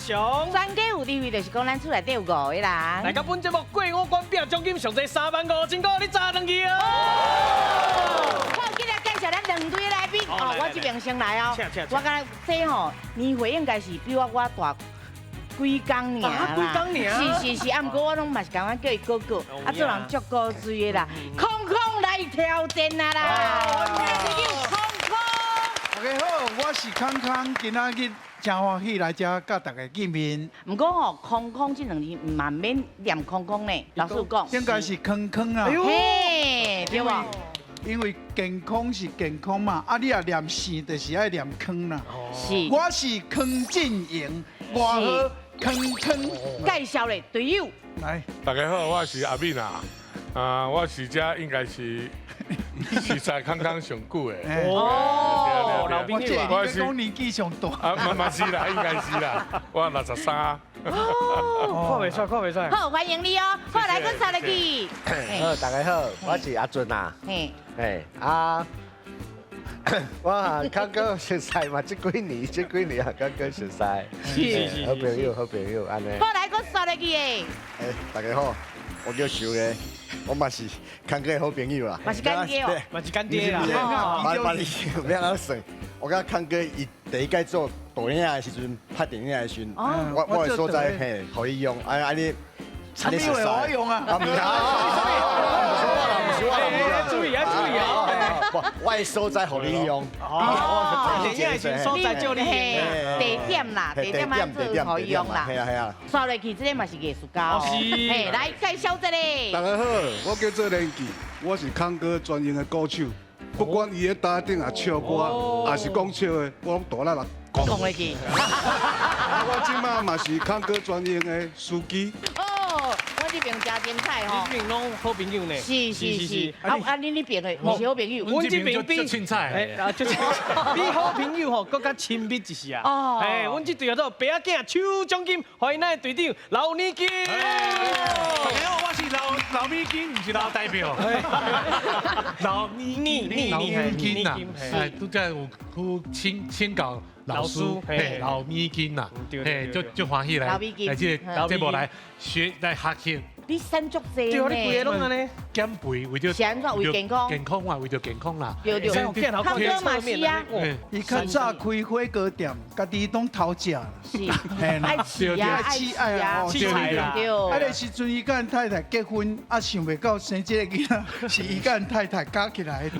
雄。全家有智慧，就是講咱厝內底有五個人。來到本節目過五關拼獎金上濟35,000塊，你炸轉去哦！好，今日介紹咱兩隊來賓哦，我這邊先來哦。我感覺這吼年歲應該是比我大幾工爾啦。幾工爾。是是是，啊，毋過我攏嘛是共阮叫伊哥哥，啊，做人足古錐的啦。空空來挑戰啊啦！空空。大家好，我是康康，今仔日真歡喜來遮佮大家見面。毋過吼，空空這兩字嘛毋免念空空呢，老師講。應該是康康啊。嘿，對無？因為健康是健康嘛，啊，你若念姓就是愛念康啦。是。我是康振榮，外號康康。介紹咧，隊友。來，大家好，我是阿敏啊。啊，我是遮應該是是在康康上久的。哦，老朋友啊。我是講年紀上大。啊，嘛是啦，應該是啦。我63。哦，看袂出來，看袂出來。好，歡迎你哦。好，來，阮插入去。好，大家好，我是阿俊啊。嘿。啊，我康哥熟似嘛，這幾年，這幾年啊，康哥熟似。是是。好朋友，好朋友，按呢。好，來，閣刷入去的。欸，大家好，我叫秀的。我嘛是康哥的好朋友啦，嘛是乾爹哦，嘛是乾爹啦。嘛嘛是欲按怎算？我佮康哥伊第一擺做導演的時陣，拍電影的時陣，我的所在嘿，予伊用，啊啊你，啥物話我用啊？啊，毋是啊，毋是我啦，毋是我啦，注意啊，注意啊！我的所在予你用，哦，電影的時陣所在借你用，地點啦，地點啊，做予伊用啦。係啊係啊。刷落去，這個嘛是藝術家哦。嘿，來介紹這個。大家好，我叫做連記，我是康哥專用的鼓手，不管伊佇台頂啊唱歌，還是講笑的，我攏大力來講。講落去。我這馬嘛是康哥專用的司機。哦，我這邊真精彩吼。這邊攏好朋友呢。是是是。啊啊，恁那邊的毋是好朋友。阮這邊比凊彩，啊，比好朋友吼，閣較親密一些啊。哦。哎，阮這隊叫做白仔囝抽獎金，歡迎咱的隊長劉美金。大家好，我是劉劉美金，毋是劉代表。劉美劉美金啊，哎，拄才有去請請教老師，嘿，劉美金呐，嘿，足足歡喜來來這個節目來學來學習。你瘦足濟對，你規個攏按呢。減肥為著是按怎為健康？健康啊，為著健康啦。對對。康哥嘛是啊。伊較早開火鍋店，家己攏偷食。是。愛吃啊，愛吃啊，吃菜啦。對。啊，彼時陣伊佮𪜶太太結婚，啊想袂到生這個囡仔，是伊佮𪜶太太加起來。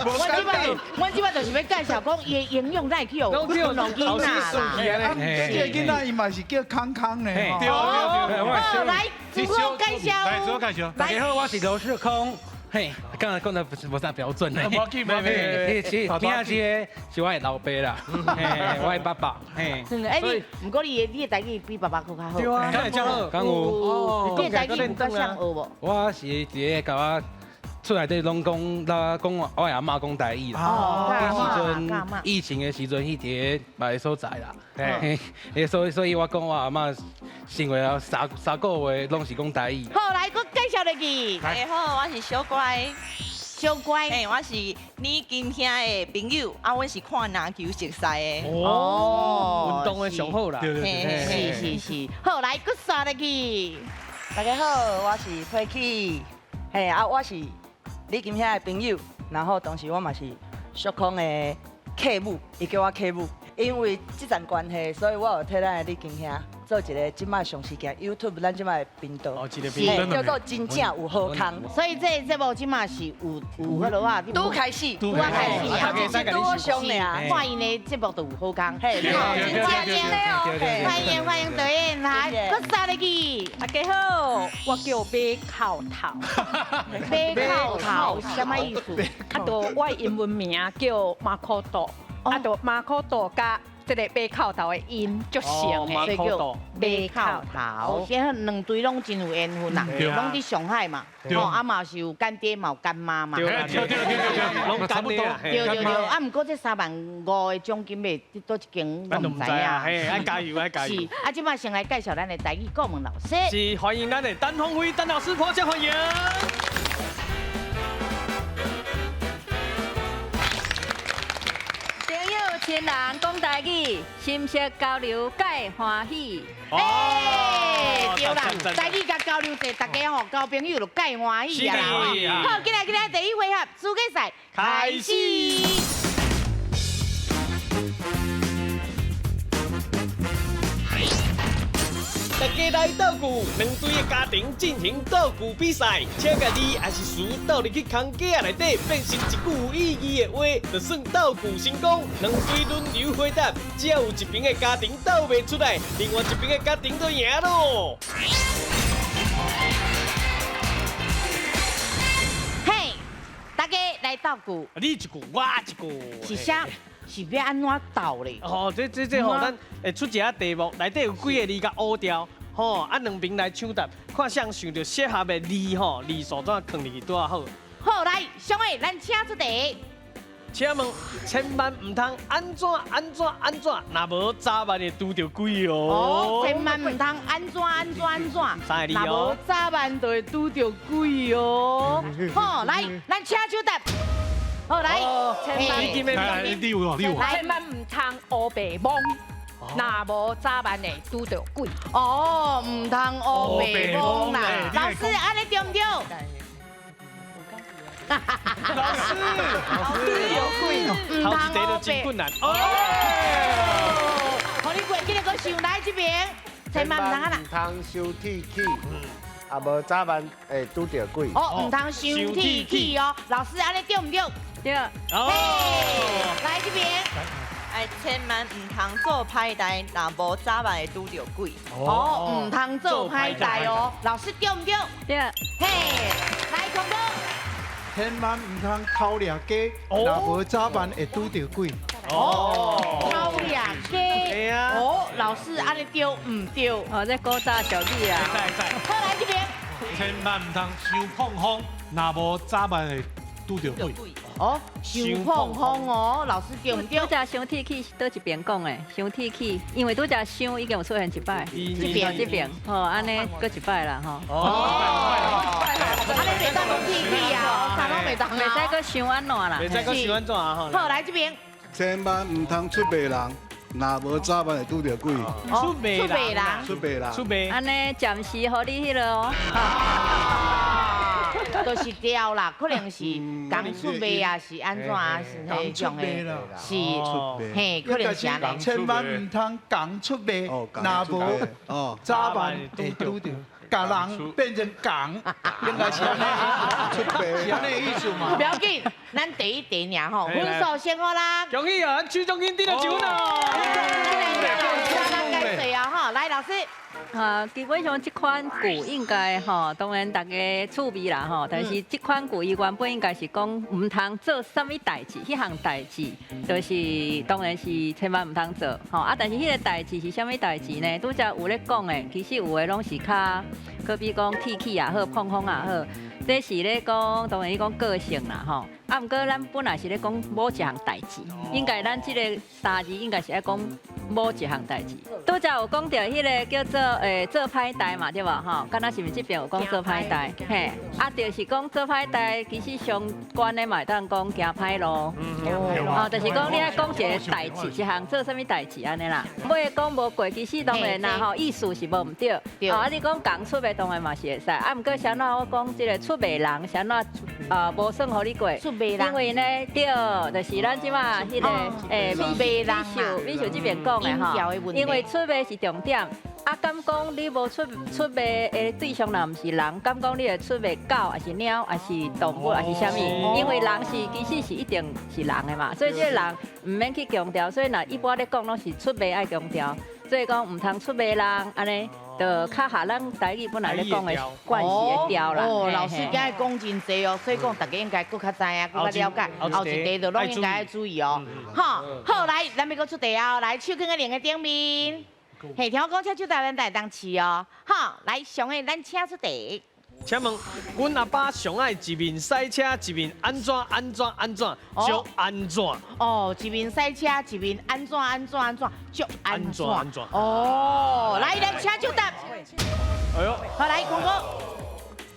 我這擺就是欲介紹講伊的營養哪會去予老囡仔啦。這個囡仔伊嘛是叫康康呢。對對對。好，來，自我介紹。來，自我介紹。大家好，我是劉世空。嘿，剛才講的不是無啥標準呢。無要緊，無要緊。其實邊仔這個是我的老爸啦，嘿，我的爸爸。嘿，哎，你毋過你的台語比爸爸閣較好。對啊，敢會遮好？敢有。你的台語有較像學無？我是一個共我厝內底攏講，啦講我的阿嬤講台語啦。哦，彼時陣疫情的時陣去佇別个所在啦。嘿，所以我講我阿嬤生活了3個月攏是講台語。好，來，閣介紹落去。大家好，我是小乖。小乖。嘿，我是李金兄的朋友，啊，阮是看籃球熟似的。哦，運動的上好啦。對對對。是是是。好，來，閣刷落去。大家好，我是佩奇。嘿，啊，我是李金兄的朋友，然後同時我嘛是淑空的客母，伊叫我客母，因為這層關係，所以我有替咱的李金兄做一個這擺上試鏡 YouTube 咱這擺的頻道，叫做真正有好康。所以這個節目這擺是有有彼落啊，拄開始，拄開始啊，拄上爾，看𪜶的節目就有好康。嘿，真正的哦，歡迎歡迎導演來，閣三入去。大家好，我叫馬扣頭。馬扣頭，啥物意思？啊，就我的英文名叫馬可多，啊，就馬可多佮這個馬扣頭的音足像的，所以叫馬扣頭。現兩隊攏真有緣分啦，攏佇上海嘛，吼，啊嘛是有乾爹嘛有乾媽嘛。對對對對對，攏差不多。對對對，啊，毋過這3萬5的獎金欲佇佗一間，我毋知影。嘿，愛加油，愛加油。是，啊，這擺先來介紹咱的台語顧問老師。是，歡迎咱的陳鴻輝陳老師，拍掌歡迎。朋友，亲人讲台语，心色交流盖欢喜。哎，对啦，台语佮交流者，大家吼交朋友就盖欢喜啊啦。好，今日今日第一回合资格赛开始。大家来斗句，两队的家庭进行斗句比赛，请共字抑是词斗入去空格仔内底，变成一句有意义的话，就算斗句成功。两队轮流回答，只要有一边的家庭斗袂出来，另外一边的家庭就赢咯。嘿，大家来斗句，你一句，我一句，是啥？是欲按怎斗咧？哦，这吼，咱会出一个题目，内底有几个字共乌掉，吼，啊两边来抢答，看谁想著适合的字吼，字数怎囥入去拄仔好。好，来，上位，咱请出题。请问，千万毋通按怎按怎按怎，若无早晚会拄著鬼哦。哦，千万毋通按怎按怎按怎，若无早晚就会拄著鬼哦。好，来，咱请抢答。好，来，你有你有。千万毋通乌白摸，若无早晚会拄著鬼。哦，毋通乌白摸啦。老师，按呢对毋对？老师，老师有鬼，头一题就真困难。哦，予你过，今日阁想来这边，千万毋通啊啦。毋通伤铁齿，啊无早晚会拄著鬼。哦，毋通伤铁齿哦。老师，按呢对毋对？对。哦，来这边。哎，千万毋通做歹代，若无早晚会拄著鬼。哦，毋通做歹代哦。老师对毋对？对。嘿，来，康哥。千万毋通偷掠鸡，若无早晚会拄著鬼。哦，偷掠鸡。哦，老师按呢对毋对？哦，这古早俗语啊。好，来这边。千万毋通伤膨风，若无早晚会拄著鬼。哦，伤膨风哦，老师对毋对？拄才伤铁齿是佗一边讲的？伤铁齿，因为拄才伤已经有出现一摆，这边这边，吼，按呢阁一摆啦，吼。哦，按呢袂当讲铁齿啊，啥拢袂当，袂使阁伤按怎啦？袂使阁伤按怎啊？吼。好，来这边。千万毋通出卖人，若无早晚会拄著鬼。出卖人，出卖人，出卖。按呢暂时予你彼个哦。就是掉啦，可能是共出卖啊，是按怎啊，是彼种的，是，嘿，可能是按呢。千万毋通共出卖，若无早晚会拄著，共人变成共，应该是按呢，出卖是按呢意思嘛。不要紧，咱第一题尔吼，分数先予啦。恭喜啊，咱区中心得了奖咯。对啊，哈，来老师。啊，基本上这款句应该吼，当然大家趣味啦吼，但是这款句伊原本应该是讲毋通做啥物代志，彼项代志就是当然是千万毋通做吼啊。但是彼个代志是啥物代志呢？拄才有咧讲的，其实有的拢是较，可比讲铁齿也好，膨风也好，这是咧讲当然伊讲个性啦吼。啊，毋过咱本来是咧讲某一项代志，应该咱这个三字应该是爱讲某一项代志。拄才有讲到彼个叫做做歹代嘛，对无吼？敢若是毋是这边有讲做歹代？嘿，啊，就是讲做歹代，其实相关的嘛会当讲行歹路。哦，就是讲你爱讲一个代志，一项做啥物代志按呢啦。尾讲无过，其实当然啦吼，意思是无毋对。哦，啊，你讲共出卖当然嘛是会使。啊，毋过啥怎我讲这个出卖人，啥怎啊无算予你过。因为呢，对，就是咱这马彼个美秀美秀这边讲的吼，因为出卖是重点。啊，敢讲你无出卖的对象，若毋是人，敢讲你会出卖狗，抑是猫，抑是动物，抑是啥物？因为人是其实是一定是人的嘛，所以这个人毋免去强调。所以若一般咧讲，拢是出卖爱强调。所以讲毋通出卖人，按呢就较合咱台语本来咧讲的惯势的调啦。哦，老师今日讲真济哦，所以讲大家应该阁较知影，阁较了解，后一题就拢应该爱注意哦。好，好来，咱欲阁出题哦，来手囥佇两个顶面。嘿，听我讲，请手台湾台当试哦。好，来，上个咱请出题。请问，阮阿爸上爱一面驶车，一面按怎按怎按怎，足按怎？哦，一面驶车，一面按怎按怎按怎，足按怎？按怎？哦，来，咱请就答。哎呦，好，来，康哥。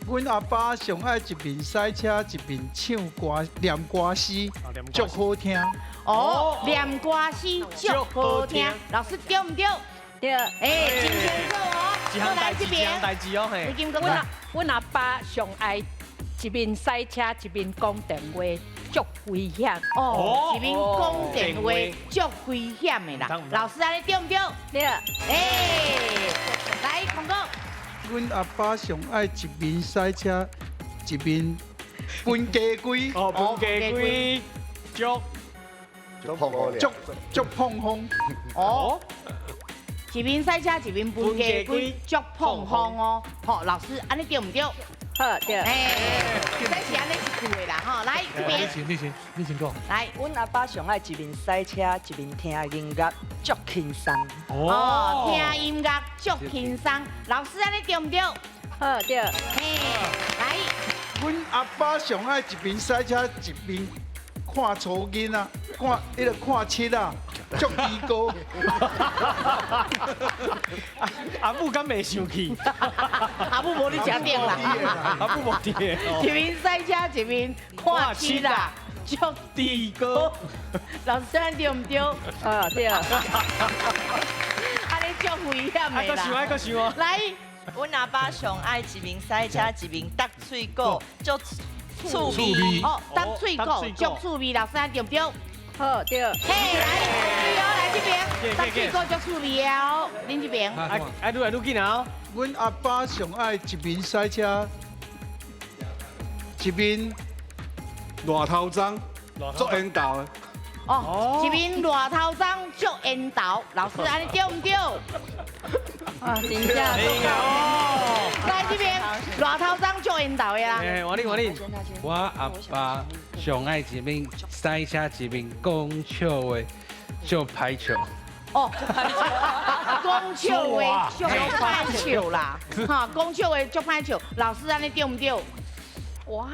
阮阿爸上爱一面驶车，一面唱歌、念歌诗，足好听。哦，念歌诗足好聽，老師對毋對？對，哎，真清楚哦。一項代誌，一項代誌哦，嘿。阮阿爸上愛一面駛車一面講電話，足危險。哦，一面講電話足危險的啦。老師按呢對毋對？對。哎，來，孔哥。阮阿爸上愛一面駛車一面分雞龜。哦，分雞龜，足足足碰風。哦。一面駛車一面分雞龜，足碰風哦。好，老師，按呢對毋對？好，對。哎，這是按呢一句的啦，吼，來這邊。你先講。來，阮阿爸上愛一面駛車一面聽音樂，足輕鬆。哦，聽音樂足輕鬆。老師，按呢對毋對？好，對。嘿，來。阮阿爸上愛一邊駛車一邊看草囡仔，看彼個看七仔，足低高。阿母敢袂生氣？阿母無咧食頂啦。阿母無佇。一面駛車一面看七仔，足低高。老師按呢對毋對？哦，對。按呢足危險的啦。閣想啊，閣想啊。來，阮阿爸上愛一面駛車一面搭喙果，足趣味。哦，搭喙果足趣味，老師按呢對毋對？好，對。嘿，來，對哦，來這邊，搭喙果足趣味的哦，恁這邊。愛愈來愈緊啊！阮阿爸上愛一面駛車，一面熱頭鬃，足緣投的。哦，一面熱頭鬃足緣投，老師按呢對毋對？啊，真正。哦。來這邊，熱頭鬃足緣投的啦。哎，王麗，王麗。我阿爸上愛一面駛車一面講笑話，足歹笑。哦，講笑話足歹笑啦，哈，講笑話足歹笑，老師按呢對毋對？哇！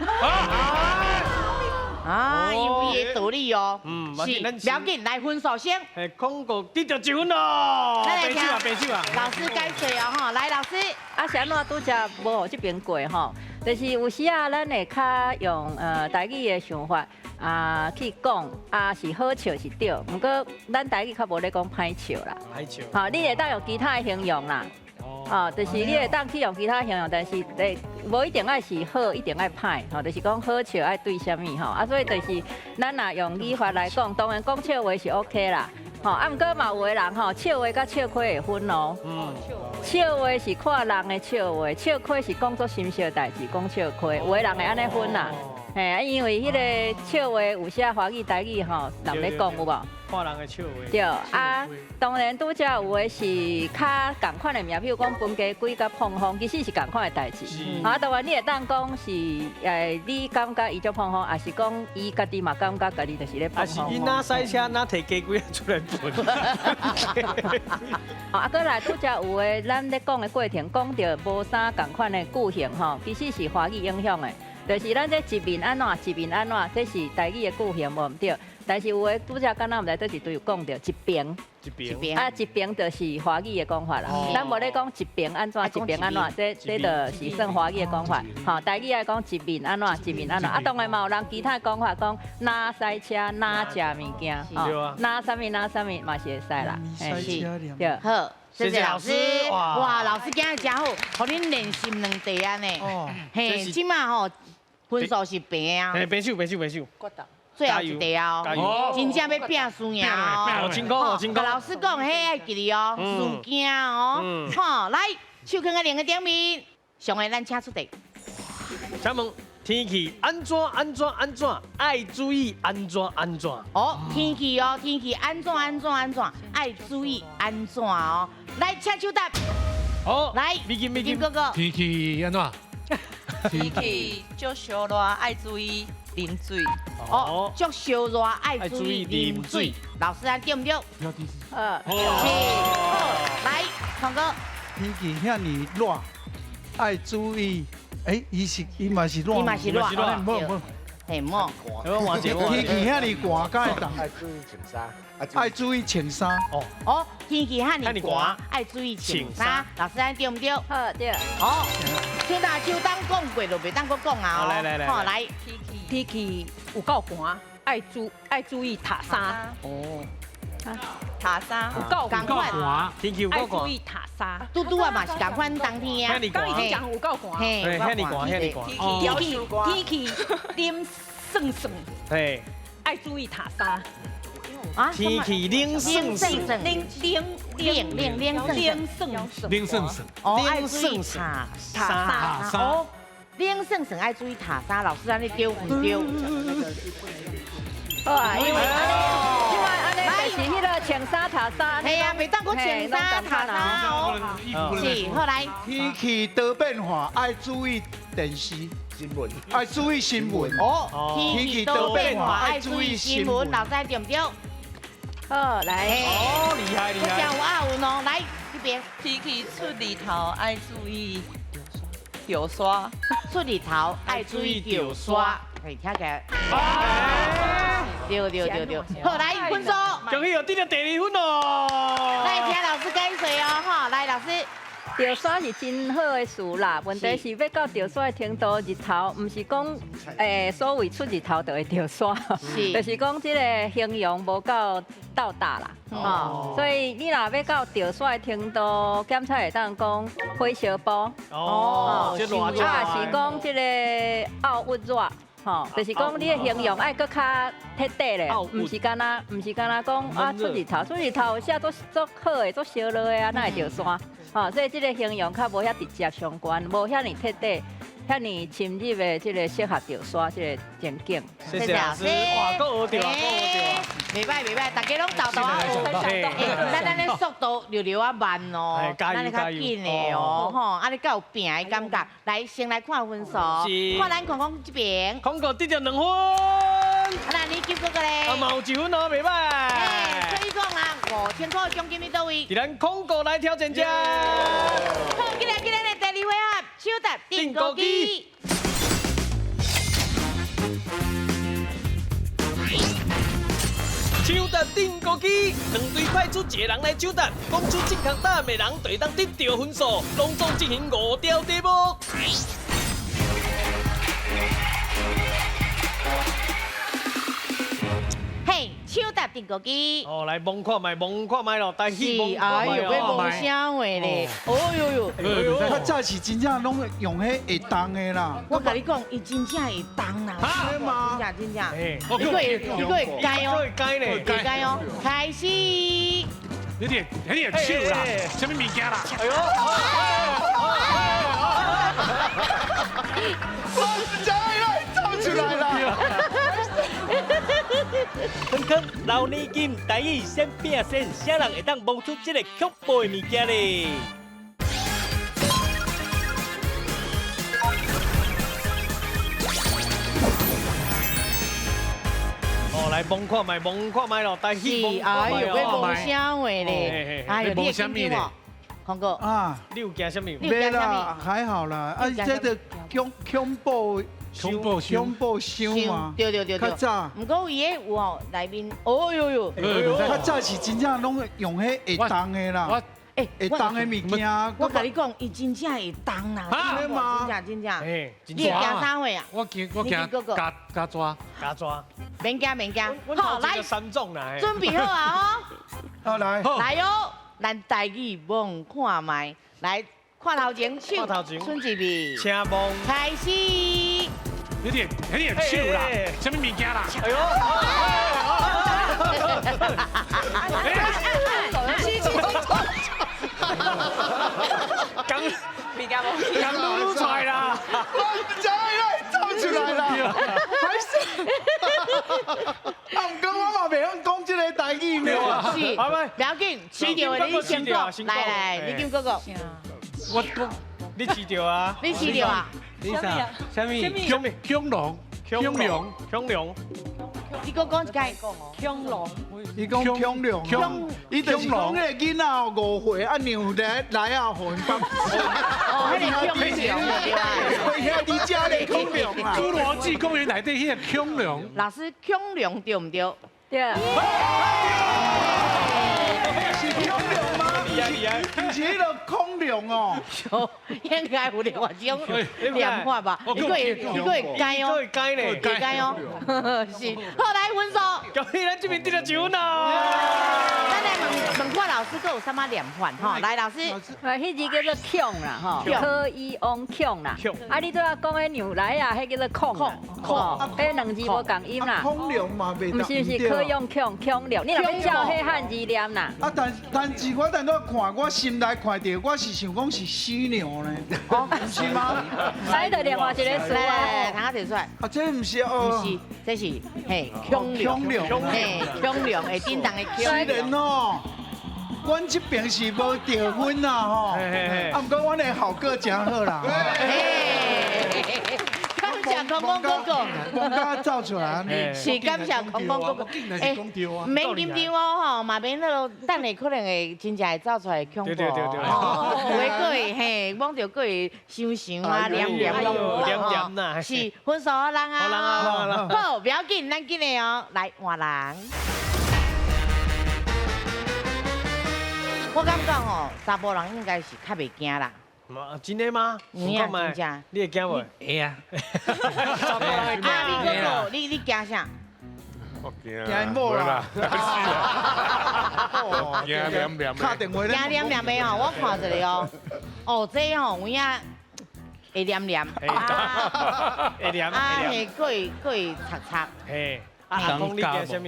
啊，有伊的道理哦。嗯，是，不要緊，來分數先。哎，孔哥得著一分咯。來聽，白手啊，老師解說哦，吼，來老師。啊，是按怎拄才無予這邊過吼？就是有時啊，咱會較用台語的想法啊去講，啊是好笑是對，毋過咱台語較無咧講歹笑啦。歹笑。吼，你會當用其他的形容啦。哦，就是你會當去用其他形容，但是欸，無一定愛是好，一定愛歹，吼，就是講好笑愛對啥物吼，啊，所以就是咱若用語法來講，當然講笑話是 OK 啦，吼，啊，毋過嘛有的人吼，笑話佮笑虧會分哦。笑話是看人的笑話，笑虧是講做心事的代誌，講笑虧，有的人會按呢分啦。嘿，因為彼个笑話有時華語、台語吼，人咧講有無？看人的笑話。對啊，當然拄才有的是較仝款的名，比如講分雞龜佮碰風，其實是仝款的代誌。啊，當然你會當講是你感覺伊足碰風，抑是講伊家己嘛感覺家己就是咧碰風。啊是伊若駛車，若提雞龜出來分。啊，閣來拄才有的，咱咧講的過程講著無啥仝款的句型吼，其實是華語影響的。就是咱這一面按怎，一面按怎，這是台語的句型無毋對。但是有的拄才敢若毋知佗一堆有講著一邊，一邊啊一邊就是華語的講法啦。咱無咧講一邊按怎，一邊按怎，這就是算華語的講法。吼，台語愛講一面按怎，一面按怎。啊，當然嘛有人其他講法講哪駛車哪食物件，吼，哪啥物哪啥物嘛是會使啦。是，對。好。謝謝老師，哇，老師今日真好，予恁練習兩題按呢。嘿，這馬吼分數是平啊。嘿，平手，平手，平手。最後一題哦，真正欲拼輸贏哦。成功，成功。老師講，彼愛記得哦，輸驚哦。好，來，手囥佇兩个頂面，上個咱請出題。請問天氣按怎按怎按怎，愛注意按怎按怎。哦，天氣哦，天氣按怎按怎按怎，愛注意按怎哦。來，請手答。好，來，美金美金哥哥。天氣按怎？天氣足燒熱，愛注意啉水。哦，足燒熱，愛注意啉水。老師，按對毋對？是。好，來，康哥。天氣遐爾熱，愛注意。欸，伊是伊嘛是熱，伊嘛是熱，無無，嘿無。天氣遐爾寒，敢會當？愛注意穿衫，愛注意穿衫。哦哦，天氣遐爾寒，愛注意穿衫。老師，按對毋對？好對。好，春夏秋冬講過就袂當閣講啊。來來來，好來。天氣有夠寒，爱注意塔沙。哦。塔沙有够共款，天气有够爱注意塔沙。拄拄啊嘛是共款冬天啊。刚已经讲有够寒。嘿，遐尔寒，遐尔寒。天气冷酸酸。嘿。爱注意塔沙。啊！天气冷酸酸，冷冷冷冷冷冷酸酸，冷酸酸。哦，爱注意塔沙。哦，冷酸酸爱注意塔沙，老师按呢对毋对？好啊，因为按呢，就是彼个穿衫塔衫。系啊，袂当阁穿衫塔衫哦。是，好来。天气多变化，爱注意电视新闻，爱注意新闻。哦，天气多变化，爱注意新闻。老师对毋对？好，来。哦，厉害厉害。有押韵哦，来这边。天气出日头，爱注意掉沙。出日头，爱注意掉沙。嘿，听起来。对对对对，好，来分数，恭喜又得到第二分哦。来听老师解说哦，哈，来老师。著沙是真好的事啦，问题是欲到著沙的程度，日头毋是讲所谓出日头就会著沙，就是讲这个形容无够到达啦，哦，所以你若欲到著沙的程度，检测会当讲火烧埔，哦，啊是讲这个奥郁热。吼，就是讲你的形容爱阁较彻底咧，毋是干焦，毋是干焦讲啊出日头，出日头有写足足好的，足烧热的啊，哪会著沙？吼，所以这个形容较无遐直接相关，无遐尔彻底，遐尔深入的这个适合著沙这个情景。谢谢老师，哇，阁学著啊，阁学著啊。袂歹袂歹，大家拢沓沓仔学。咱按呢速度略略仔慢哦，咱咧较紧的哦，吼，按呢较有拼的感觉。来，先来看分数，看咱空空这边。空哥得著2分。那你金哥哥咧？啊，嘛有1分哦，袂歹。哎，所以讲啊，5000块奖金伫佗位？伫咱空哥来挑战者。好，进来进来的第二回合，抢答钉孤机。抢答钉孤机，两队派出一个人来抢答，讲出这项答案的人就会当得著分数，拢总进行5条题目。嘿，抢答钉孤机。哦，来摸看觅，摸看觅咯，大气摸看觅。哎呦，欲摸啥话咧？哦呦呦，较早是真正拢用彼会动的啦。我共你讲，伊真正会动啦。真吗？真正真正。伊阁会，伊阁会改哦，会改咧，会改哦。开始。你的，你的手啦，啥物物件啦？哎呦！我唔知啦，走出来啦！康康老年金台语先拼先，啥人会当摸出这个恐怖的物件咧？哦，来摸看觅，摸看觅咯，大气摸看哎呦，欲摸啥话咧？哎呦，你会紧张无？康哥啊，你有惊啥物？袂啦，还好啦。啊，这个恐怖。恐怖恐怖箱嘛，对对对对，较早。毋过伊个有哦，内面，哦呦呦，较早是真正拢用彼会动的啦，会动的物件。我共你讲，伊真正会动啦，真吗？真正真正。你会惊啥货啊？我惊我惊加加抓加抓。免惊免惊，好来，三种啦，准备好啊吼。好来，来哦，咱台语摸看觅，来看头前手，伸一边，请摸，开始。你的你的手啦，啥物物件啦？哎呦！刚刚撸出来啦！我唔知啦，走出来啦！还是啊，毋过我嘛袂晓讲这个台语呢。是，不要紧，试著的你先讲，来来，你金哥哥。我你试著啊？你试著啊？你啥？啥物？恐龙，恐龙，恐龙。你阁讲一摆。恐龙。伊讲恐龙，伊就是讲彼个囡仔5岁啊，娘来来啊，予𪜶放。哦，彼个恐龙对啊。兄弟遮咧恐龙啊。侏罗纪公园内底彼个恐龙。老师，恐龙对毋对？对。是恐龙吗？厲害厲害，毋是彼个孔龍哦，應該有另外一種念法吧？你閣會改哦，會改咧，會改哦，是。好，來分數。恭喜咱這邊得了一分啦！咱來問問看老師，閣有啥物念法？吼，來老師。啊，彼字叫做強啦，吼，可以往強啦。啊，你拄仔講彼牛來啊，彼叫做孔。孔，彼兩字無仝音啦。孔龍嘛袂。毋是毋是，可用強強龍，你若欲照彼漢字念啦。啊，但是我等我看，我心內看著，我是想講是犀牛呢，毋是嗎？啊，彼就另外一个詞啊，通仔提出來。啊，這毋是哦，毋是，這是嘿孔龍，嘿孔龍會叮當的孔。雖然哦，阮這邊是無得分啦吼，啊，毋過阮的效果誠好啦。感謝空空哥哥，我剛走出來，是感謝空空哥哥。欸，毋免緊張哦，吼，嘛免彼囉，等下可能會真正會走出來恐怖。對對對對。有的閣會嘿，摸著閣會想想啊，念念攏有啦。是分數予人啊。好，不要緊，咱緊的哦，來換人。我感覺吼，查埔人應該是較袂驚啦。真的嗎？有影真正。你會驚無？會啊。阿美哥哥，你驚啥？我驚。驚某啦。驚黏黏。敲電話咧。驚黏黏的吼，我看一下哦。哦，這吼有影會黏黏。會黏。啊，嘿，閣會擦擦。嘿。啊，阿公你驚啥物？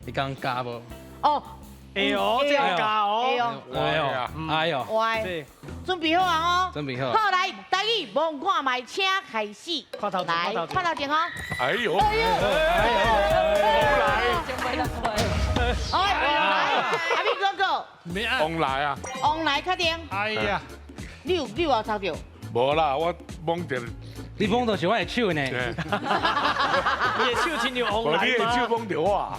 你講咬無？哦。會哦，這會咬哦。會哦。哎呦，哎呦。喂。準備好啊！哦，準備好。好，來，台語摸看覓，請開始。看頭來，看頭前哦。哎呦！哎呦！來，阿美哥哥。王來啊！王來確定。哎呀！你有抽著？無啦，我摸著。你摸著是我的手呢。你的手親像王來嗎？你的手摸著我。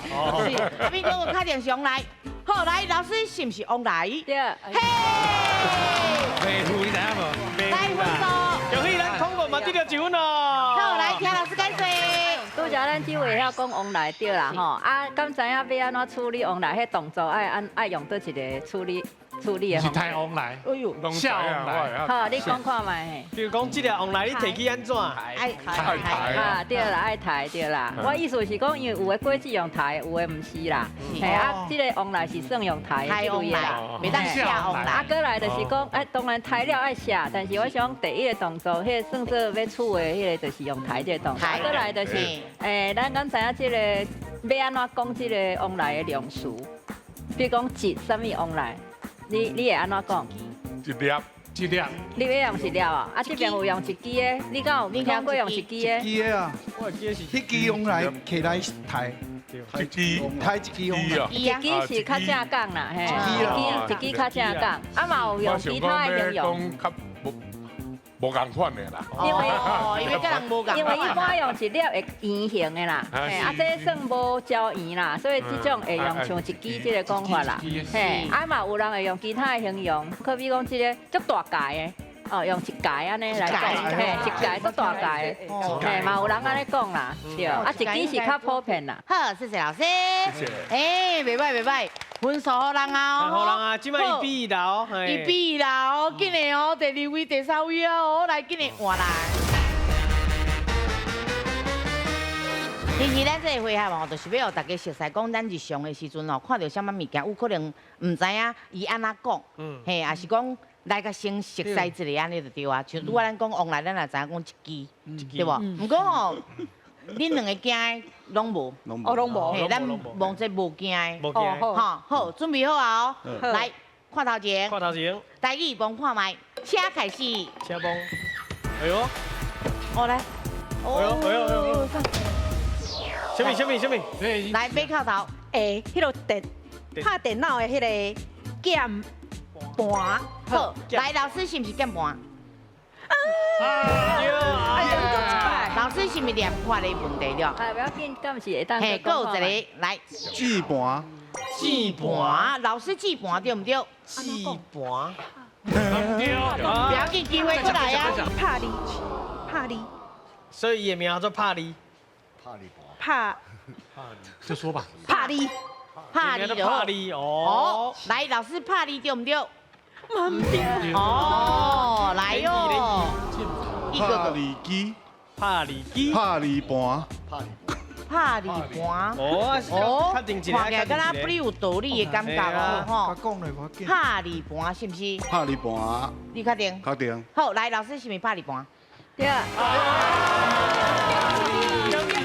是，阿美哥哥確定是王來。好，來，老師是毋是王來？對。嘿。袂赴你知影無？來分數。恭喜咱孔哥嘛得著一分哦。好，來聽老師解說。拄才咱只位曉講王來對啦吼，啊，敢知影欲按怎處理王來？彼動作愛按愛用佗一个處理處理的方式。是刣王來，哎呦，下王來。好，你講看覓。比如講，這个王來你提起按怎？愛刣。啊，對啦，愛刣對啦。我意思是講，因為有的果子用刣，有的毋是啦。嘿啊，這个王來是算用刣的這類的啦，袂當下王來。啊，閣來就是講，哎，當然刣了愛下，但是我想第一个動作，彼个算做欲處的彼个，就是用刣這个動作。閣來就是，欸，咱敢知影這个欲按怎講這个王來的量詞？比如講一啥物王來，你會按怎講？一粒，一粒。你欲用一粒啊？啊，這邊有用一支的，你敢有聽過用一支的？一支的啊，我會記得是。彼支用來提來刣。一支，刣一支用。一支是較正講啦，嘿，一支較正講，啊嘛有用其他的形容。無仝款的啦，因為佮人無仝，因為一般用一粒會圓形的啦，嘿，啊這算無焦圓啦，所以這種會用像一支這个講法啦，嘿，啊嘛有人會用其他的形容，可比講這个足大塊的，哦，用一塊按呢來講，嘿，一塊足大塊的，嘿，嘛有人按呢講啦，對，啊一支是較普遍啦。好，謝謝老師。謝謝。欸，袂歹袂歹。分數予人啊！予人啊！這擺1比1啦哦，1比1啦哦，緊的哦，第二位、第三位哦，來緊的換人。其實咱這個回合哦，就是欲予大家熟似講，咱日常的時陣哦，看著啥物物件，有可能毋知影伊按怎講，嘿，也是講來共先熟似一下按呢就對啊。像拄仔咱講王來，咱也知影講一支，對無？毋過吼，恁兩个驚的攏無，哦，攏無，嘿，咱望這無驚的，無驚，吼，好，準備好啊哦，來，看頭前，看頭前，台語摸看覓，請開始，請摸，哎喲，哦來，哎喲，哎喲，哎喲，啥物？啥物？啥物？來，馬口頭，欸，彼个電拍電腦的彼个鍵盤，好，來，老師是毋是鍵盤？老師是毋是念法的問題了？啊，不要緊，敢是會當。嘿，閣有一个來。鍵盤。鍵盤，老師鍵盤對毋對？鍵盤。對。不要緊，機會閣來啊。拍字，拍字。所以伊的名叫做拍字。拍字拍。就說吧。拍字。拍字。拍字哦。來，老師拍字對毋對？哦，來喲，拍字機，拍字機，拍字盤，拍字盤。哦，哦，確定一下，看起來敢若不有道理的感覺哦，吼。拍字盤是毋是？拍字盤。你確定？確定。好，來，老師是毋是拍字盤？對。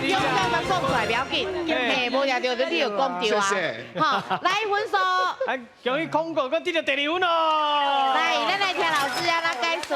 勇敢嘛講出來不要緊，嘿，無掠著你就講著啊。好，來分數。哎，恭喜空哥，閣得著第二分哦。來，咱來聽老師按怎解說。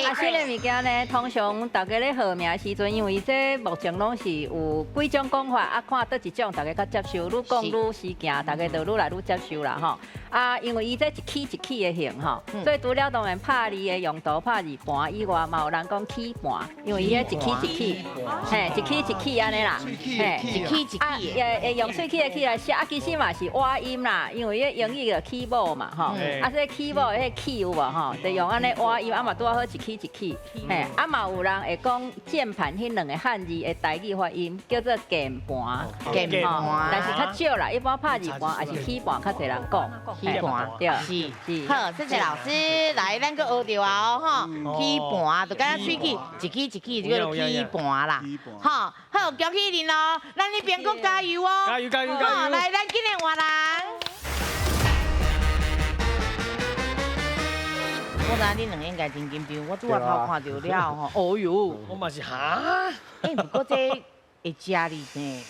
啊，這个物件呢，通常大家咧號名時陣，因為這目前攏是有幾種講法，啊，看佗一種大家較接受，愈講愈時行，大家就愈來愈接受啦，吼。啊，因為伊這一起一起的形吼，所以除了當然拍字的用途，拍字盤以外，嘛有人講起盤，因為伊彼一起一起，嘿，一起一起按呢啦，嘿，一起一起，啊，會用喙齒的起來寫，啊，其實嘛是倚音啦，因為彼英語叫起母嘛，吼，啊，這起母彼起有無吼，就用按呢倚音，啊嘛拄好一起一起，嘿，啊嘛有人會講鍵盤彼兩个漢字的台語發音叫做鍵盤，鍵盤，但是較少啦，一般拍字盤抑是起盤較濟人講。起盤，對，是是。好，謝謝老師，來，咱閣學著啊吼，起盤就敢若喙齒一起一起，就叫做起盤啦。好，好，恭喜恁哦，咱呢邊閣加油哦，加油加油加油！來，咱今日換人。我知影恁兩个應該真緊張，我拄仔頭看著了吼，哦喲，我嘛是哈。欸，不過這會食哩呢，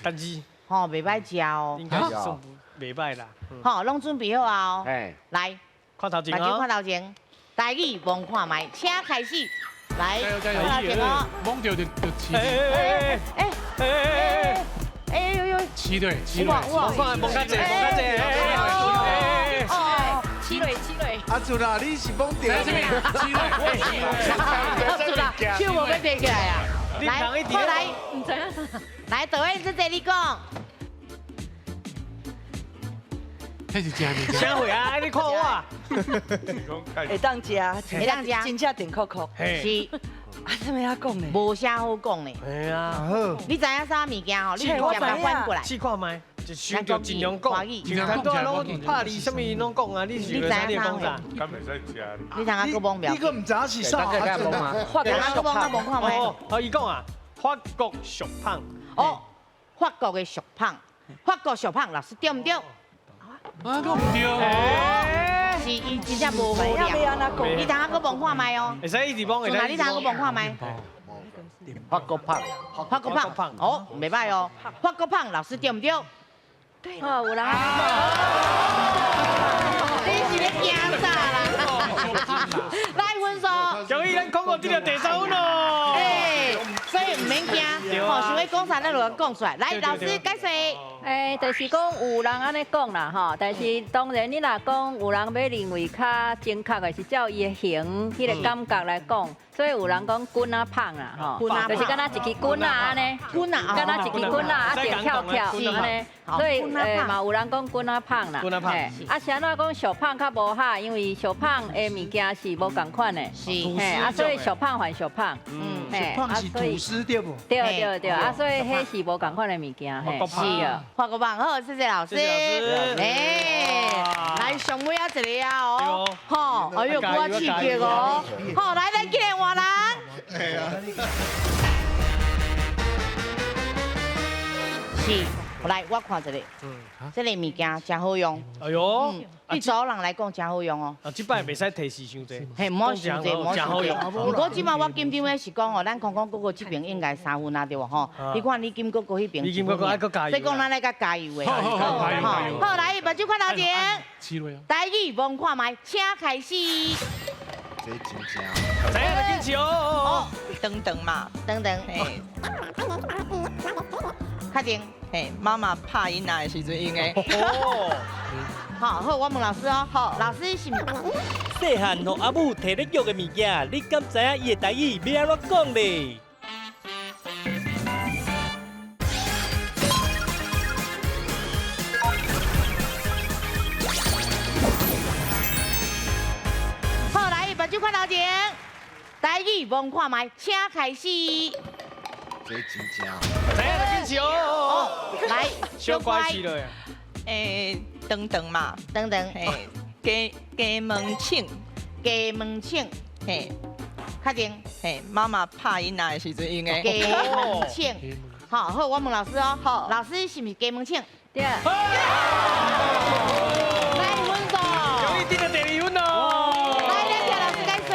但是吼，袂歹食哦，應該是算袂歹啦。吼，攏準備好啊！來，看頭前目睭看頭前，台語摸看覓，請開始。來，看頭前哦。摸著就起。哎哎哎哎呦呦！起對，起對。摸看，摸較濟，摸較濟。哦，起對起對。阿祖啦，你是摸著？啥物？起對。阿祖啦，手無欲提起來啊！來，過來，毋知影。來，導演，這個你講。這是食物件。啥貨啊？你看我。會當食，會當食，真正甜可可。是。啊，啥物仔講呢？無啥好講呢。係啊。你知影啥物件吼？你直接共反過來。試看覓，就想著盡量講，盡量講，攏拍字啥物攏講啊！你是你知影講啥？敢袂使食？你通啊閣摸苗？你閣毋知影是啥？法國閣摸閣摸看覓？哦，伊講啊，法國俗胖。哦，法國的俗胖，法國俗胖，老師對毋對？啊，閣毋對。是伊真正無好料。你通啊閣摸看覓哦。會使一直摸，會使。你通閣摸看覓？法國胖，法國胖，哦，袂歹哦。法國胖，老師對毋對？對。哦，有人。你是咧驚啥啦？來分數。恭喜咱空哥得著第三分哦。欸，所以毋免驚，吼，想欲講啥，咱就講出來。來，老師解釋。欸，就是講有人按呢講啦吼，但是當然你若講有人欲認為較正確的是照伊的形，彼個感覺來講，所以有人講棍仔胖啦吼，就是敢若一支棍仔按呢，棍仔，敢若一支棍仔啊，直翹翹按呢，所以嘛有人講棍仔胖啦，啊是按怎講俗胖較無哈，因為俗胖的物件是無仝款的，是，啊所以俗胖還俗胖，俗胖是吐司對無？對對對，啊所以彼是無仝款的物件，嘿，是啊。法國胖好，謝謝老師。欸，來上尾仔一個啊哦，吼，哎呦，夠刺激哦。好，來咱今日換人。是，來我看一下，這个物件真好用。哎呦，對查某人來講真好用哦。啊，這擺袂使提示傷濟。嘿，毋好傷濟，毋好傷濟。毋過這擺我緊張的是講哦，咱空空哥哥這邊應該3分啊對無吼？你看你金哥哥彼邊。你金哥哥愛閣加油。所以講咱愛閣加油的。好，好，來，目睭看頭前。台語摸看覓，請開始。這真正。知影就緊試哦。長長嘛，長長。確定。嘿，媽媽拍囡仔的時陣用的。哦。好，好，我問老師哦。好，老師是。細漢予阿母提咧約的物件，你敢知影伊的台語欲按怎講咧？好，來，目睭看頭前，台語摸看覓，請開始。這真正。知影就緊試哦。來，小乖起來。欸，長長嘛，長長。嘿，鸡鸡门请，鸡门请，嘿，确定？嘿，妈妈拍囡仔的时阵用的。鸡门请，好，好，我问老师哦。好，老师是毋是鸡门请？对。来分数。终于得到第二分咯。来，咱请老师解说。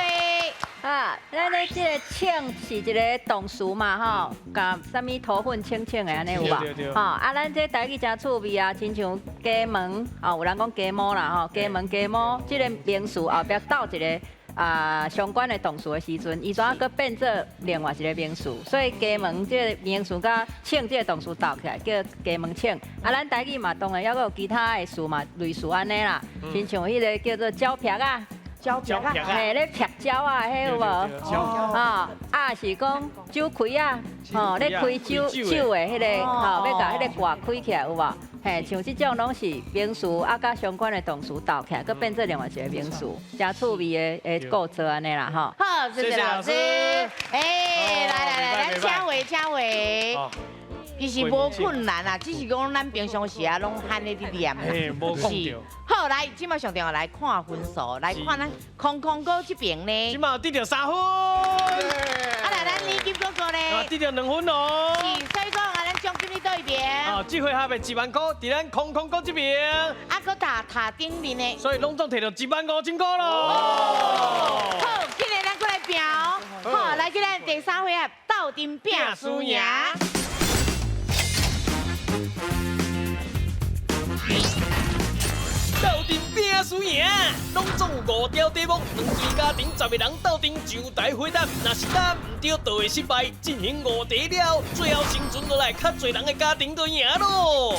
啊，咱咧这个请是一个动词嘛，吼，共啥物头粉请请的按呢有无？吼，啊，咱这台语真趣味啊，亲像鸡毛，哦，有人讲鸡毛啦，吼，鸡毛鸡毛，这个名词后壁斗一个啊相关的动词的时阵，伊怎阁变做另外一个名词？所以鸡毛这个名词佮请这个动词斗起来叫鸡毛请。啊，咱台语嘛当然犹阁有其他的词嘛，类似按呢啦，亲像彼个叫做蕉撇仔。蕉撇仔，嘿，咧撇蕉仔，彼有无？啊，啊是讲酒开仔，吼，咧开酒酒的彼个，吼，欲共彼个盖开起来有无？嘿，像这种拢是名词，啊，佮相关的动词斗起来，阁变做另外一个名词，诚趣味的的构造按呢啦，吼。好，谢谢老师。哎，来来来，咱请位，请位。其实无困难啦，只是讲咱平常时啊，拢喊咧伫念啦。是。好，来，这马上重要来看分数，来看咱空空哥这边呢。这马得著3分。啊，来，咱李金哥哥呢？得著2分哦。是，所以讲啊，咱奖金伫佗一边？啊，这回合的1万块伫咱空空哥这边。啊，阁塔塔顶面的。所以拢总摕著1万5千块咯。好，今日咱阁来拼哦。好，来，这咱第3回合斗阵拼输赢。斗阵拼输赢，拢总有5条题目，两组家庭10个人斗阵就台回答，若是答毋对，就会失败。进行5题了，最后生存落来较济人的家庭就赢咯。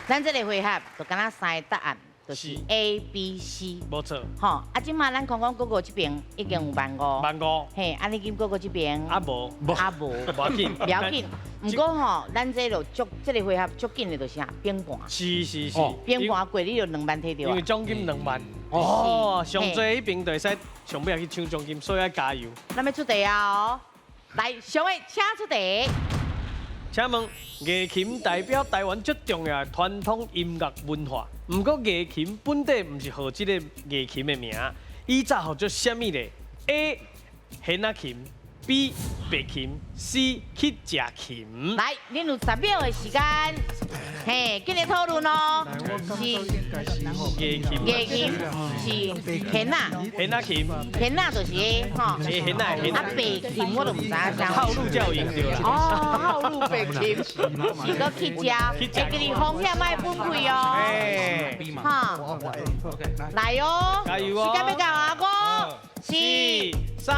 咱这个回合就敢若3个答案。就是 A、B、C，无错。吼，啊，这马咱空空哥哥这边已经有1万5。1万5。嘿，啊，你金哥哥这边？啊无，啊无，无要紧，不要紧。毋过吼，咱这就足，这个回合足紧的，就是啥？冰盘。是是是。冰盘过你就2万摕著。因为奖金2万。哦，上济彼边就会使上尾去抢奖金，所以爱加油。咱欲出题啊哦！来，上位请出题。请问，月琴代表台湾最重要的传统音乐文化。毋过，月琴本底毋是号这个月琴的名，伊早号做啥物咧？A. 弦仔琴，B. 白琴，C. 去食琴。来，恁有10秒的时间，嘿，紧来讨论哦。是月琴，月琴是弦仔，弦仔琴，弦仔就是吼，弦仔，啊白琴我都毋知影啥。套路才有用著啦。哦，套路白琴是阁去食，会记哩风险爱分开哦。哈，来哦，加油哦！时间欲到啊，5、4、3、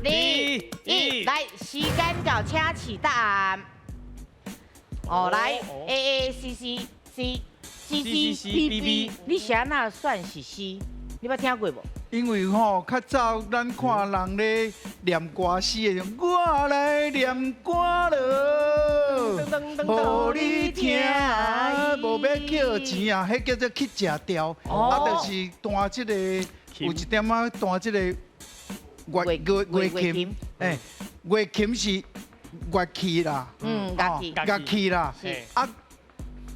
2、1，来，时间到，请起答案。哦，来 A A C C C C C B B，你是按怎选是 C？你捌听过无？因为吼，较早咱看人咧念歌词的时，我来念歌咯，予你听，无欲扣钱啊，彼叫做去食调，啊，就是弹这个，有一点仔弹这个乐乐乐琴，哎，乐琴是乐器啦，乐器，乐器啦，啊，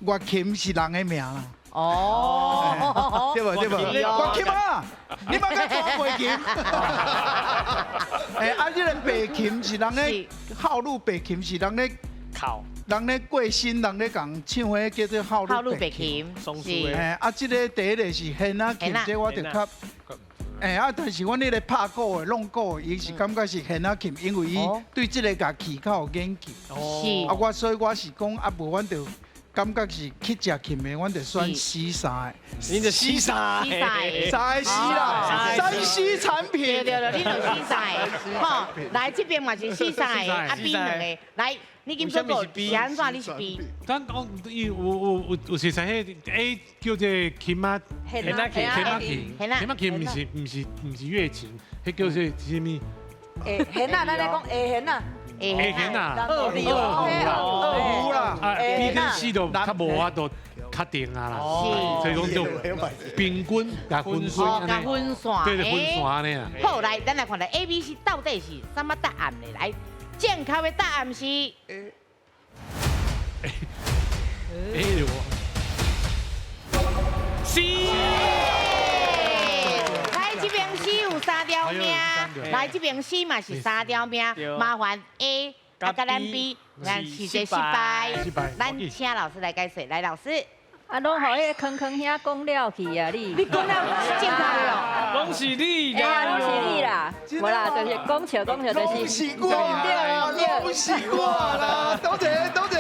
乐琴是人的名啦。哦，对无对无，月琴啊，你莫阁弹月琴。哎，啊，这个白琴是人咧号路白琴是人咧靠，人咧过身，人咧共唱彼叫做号路白琴。是。哎，啊，这个第一个是弦仔琴，这我就较。哎啊，但是阮彼个拍鼓的、弄鼓的，伊是感觉是弦仔琴，因为伊对这个乐器较有研究。是。啊，我所以我是讲啊，无阮就。感觉是去食琴的，阮就选 C 三的。你就 C 三，三 C 啦，3C 产品。对对对，你就 C 三的，吼，来这边嘛是 C 三的，啊 B 两个，来，你金哥哥是按怎？你是 B？咱讲伊有有有有实在彼 A 叫做琴仔，弦仔琴，弦仔琴，弦仔琴，毋是乐琴，彼叫做啥物？弦仔，咱咧讲下弦仔。下弦啊，二胡啦，啊 B 跟 C 就较无法度确定啊啦，所以讲就平均共分散，共分散，对对，分散按呢啊。好，来，咱来看下 A、B、C 到底是啥物答案呢？来，正確的答案是。哎呦，C。來這邊 C 有三條命，來這邊 C 嘛是三條命，麻煩 A 啊，佮咱 B，咱是一個失敗。咱請老師來解釋，來老師。啊，攏予彼個康康兄講了去啊！你你講了正確哦，攏是你啦，攏是你啦，無啦，就是講笑講笑，就是攏是我啦，攏是我啦，多謝多謝。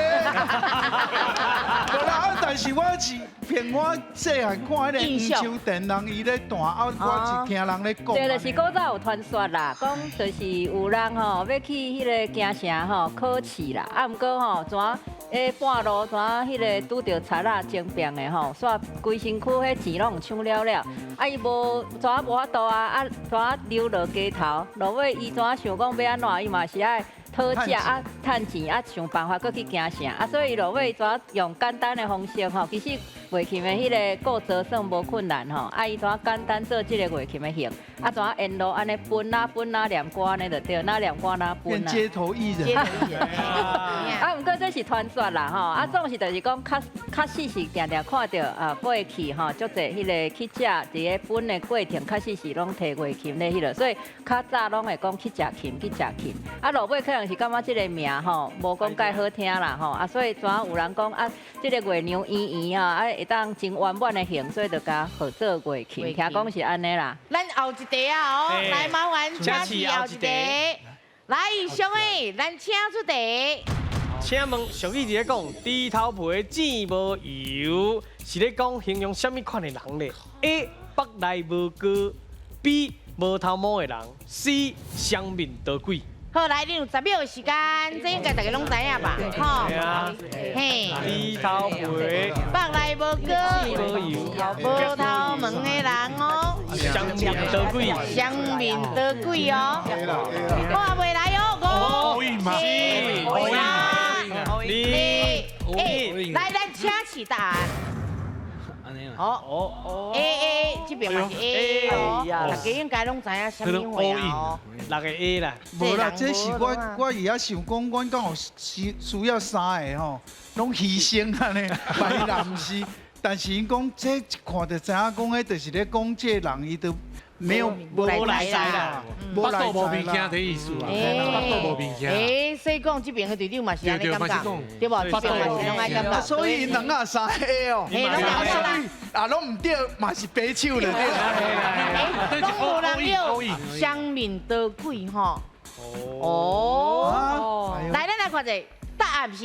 無啦，但是我是憑我細漢看彼個黃秋田人伊咧彈，啊，我是聽人咧講。對，就是古早有傳說啦，講就是有人吼欲去彼個京城吼考試啦，啊，毋過吼怎半路怎彼個拄著賊仔爭辯的吼，煞規身軀彼錢攏搶了了，啊伊無怎無法度啊，啊怎流落街頭，落尾伊怎想講欲按怎，伊嘛是愛討食啊，趁錢啊，想辦法閣去京城啊，所以落尾怎用簡單的方式吼，其實月琴的彼個構造算無困難吼，啊伊怎簡單做這個月琴的形，啊怎沿路按呢分啊分啊念歌按呢就對，哪念歌哪分啊。街頭藝人。啊，毋過這是傳說啦吼，啊總是就是講較確實是定定看著啊過去吼，足濟彼個去食佇咧分的過程，確實是攏提月琴咧彼落，所以較早攏會講去食琴去食琴，啊落尾可能是感覺這個名吼無講介好聽啦吼，啊所以怎有人講啊，這個月娘圓圓啊，啊會當真圓滿的形，所以就共號做月琴，聽講是按呢啦。咱後一題啊，哦，來麻煩請示後一題。來，上位，咱請出題。請問俗語佇咧講，豬頭皮剪無油，是咧講形容啥物款的人咧？A. 腹內無膏，B. 無頭毛的人，C. 雙面刀鬼。好，來，你有10秒的時間，這應該大家攏知影吧？吼，嘿，豬頭皮，腹內無膏，無油，無頭毛的人哦，雙面刀鬼，雙面刀鬼哦，我還未來哦，五、四、三、二、一，來，咱請示答案。哦，A A，這邊嘛是 A 哦，大家應該攏知影啥物話哦。6個 A 啦。無啦，這是我伊遐想講，阮敢有需要三個吼，攏犧牲按呢，萬一若毋是，但是𪜶講這一看就知影講，彼就是咧講這個人伊都沒有無來財啦，無來無物件的意思啊，腹肚無物件。欸，所以講這邊的隊長嘛是按呢感覺，對無？這邊嘛是攏按呢感覺。所以兩啊三個哦，所以啊攏毋對，嘛是白手了對。攏無人有雙面刀鬼吼。哦。來，咱來看者，答案是。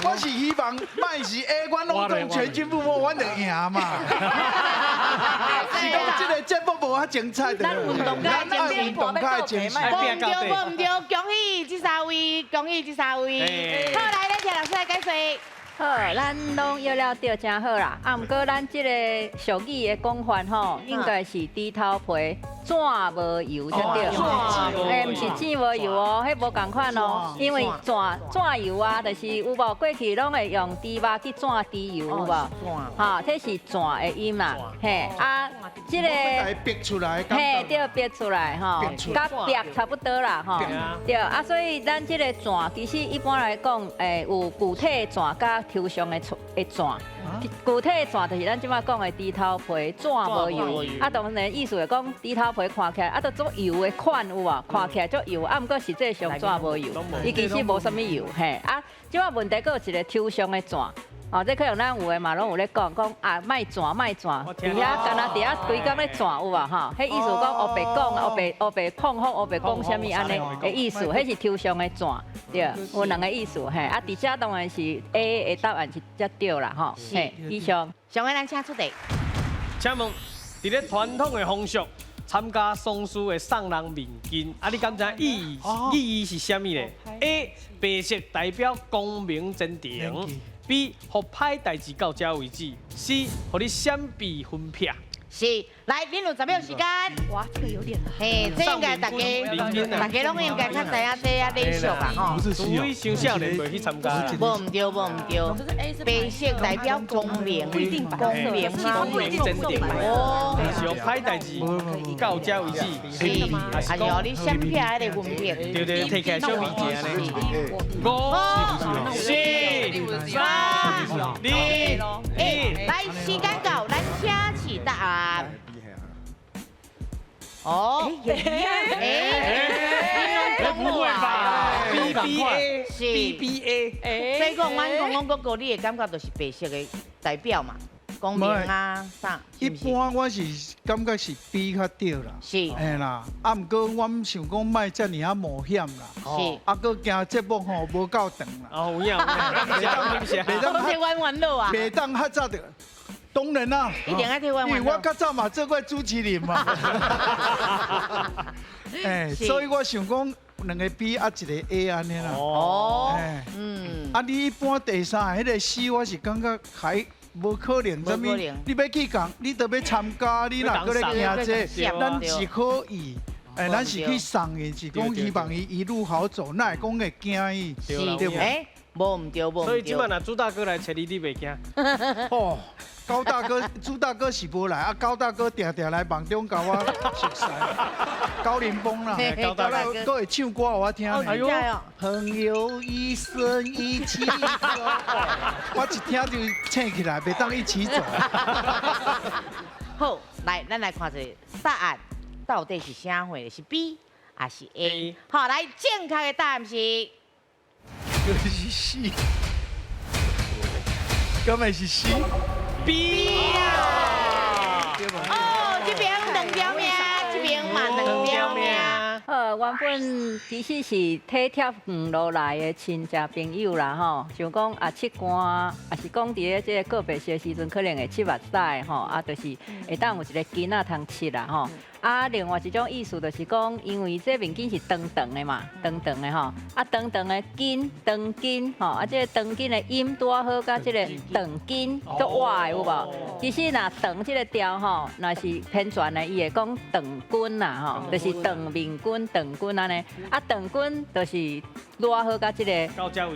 我是希望莫是 A，阮攏總全軍覆沒，阮就贏嘛。是講這個節目無遐精彩的。咱運動較精彩，無毋對，無毋對，恭喜這三位，恭喜這三位。好，來，咱請老師來解說。好，咱攏約了對，真好啦。啊，毋過咱這個俗語的講法吼，應該是豬頭皮紙無油才對。欸，毋是錢無油哦，彼無仝款哦。因為紙油啊，就是有無過去攏會用豬肉去轉豬油有無？哈，這是紙的音啦。嘿，啊，這個逼出來，嘿，對，逼出來吼，佮逼差不多啦，吼。對，啊，所以咱這個紙其實一般來講，欸，有具體紙佮抽象的紙，具體的紙就是咱這擺講的豬頭皮紙無油，啊，當然意思會講豬頭皮看起來啊，都足油的款有無？看起來足油，啊，毋過實際上紙無油，伊其實無啥物油，嘿，啊，這擺問題閣有一個抽象的紙。哦，這可能咱有的嘛，攏有咧講講啊，莫轉莫轉，佇遐干焦佇遐規工咧轉有無吼？彼意思講烏白講，烏白烏白控風，烏白講啥物按呢的意思，彼是抽象的轉，對，有兩個意思嘿。啊，佇遮當然是 A 的答案是才對啦吼。嘿，以上。上个咱請出題。請問，佇咧傳統的風俗，參加喪事會送人面巾，啊，你敢知意義意義是啥物咧？A 白色代表光明前程。B，予歹代誌到遮為止。C，予你閃避分撇。是，來，恁有10秒時間。哇，這個有點難。嘿，這應該大家，大家攏應該較知影這啊禮數吧吼。除非傷少年袂去參加。無毋對，無毋對。白色代表光明，光明光明前程。哦。是用歹代誌到這為止。是，還是予你閃避彼個分別。對對，提起來小米一下呢。5、4、3、2、1，來，時間到，咱請示答案。哦，哎，不會吧？B B A 是 B B A，所以講，阮講講閣閣，你的感覺就是白色的代表嘛，光明啊啥。一般我是感覺是 B 較對啦，是，嘿啦，啊，毋過我想講莫遮爾仔冒險啦，是，啊，閣驚節目吼無夠長啦。哦，有影有影，袂當攏彎彎路啊，袂當較早著。當然啦，一定愛替彎彎。因為我較早嘛做過主持人嘛，哎，所以我想講兩個 B 啊一個 A 按呢啦。哦，啊，你一般第三個彼個 C，我是感覺還無可能，啥物？你欲去共，你都欲參加，你若閣咧驚這，咱是可以，哎，咱是去送伊，是講希望伊一路好走，哪會講會驚伊？對無？無毋對，無毋對。所以這擺若朱大哥來揣你，你袂驚？哦。高大哥、朱大哥是無來，啊高大哥定定來夢中共我熟似。高凌風啦，高大哥，閣會唱歌予我聽。哎呦，朋友一生一起走，我一聽就醒起來，袂當一起走。好，來，咱來看一下答案到底是啥貨？是 B 還是 A？好，來，正確的答案是，就是 C，敢會是 C？ B 啊！哦，這邊兩條命，這邊嘛兩條命。好，原本其實是體貼遠路來的親戚朋友啦，吼，想講啊，拭汗，也是講佇咧這個告別式的時陣，可能會拭目屎吼，啊，就是會當有一個巾仔通拭啦，吼。啊，另外一種意思就是講，因為這面巾是長長的嘛，長長的吼，啊，長長的巾，長巾吼，啊，這個長巾的音拄好佮這個長巾做活的有無？其實若長這個調吼，若是偏轉的，伊會講長巾啦吼，就是長面巾、長巾按呢。啊，長巾就是拄好佮這個，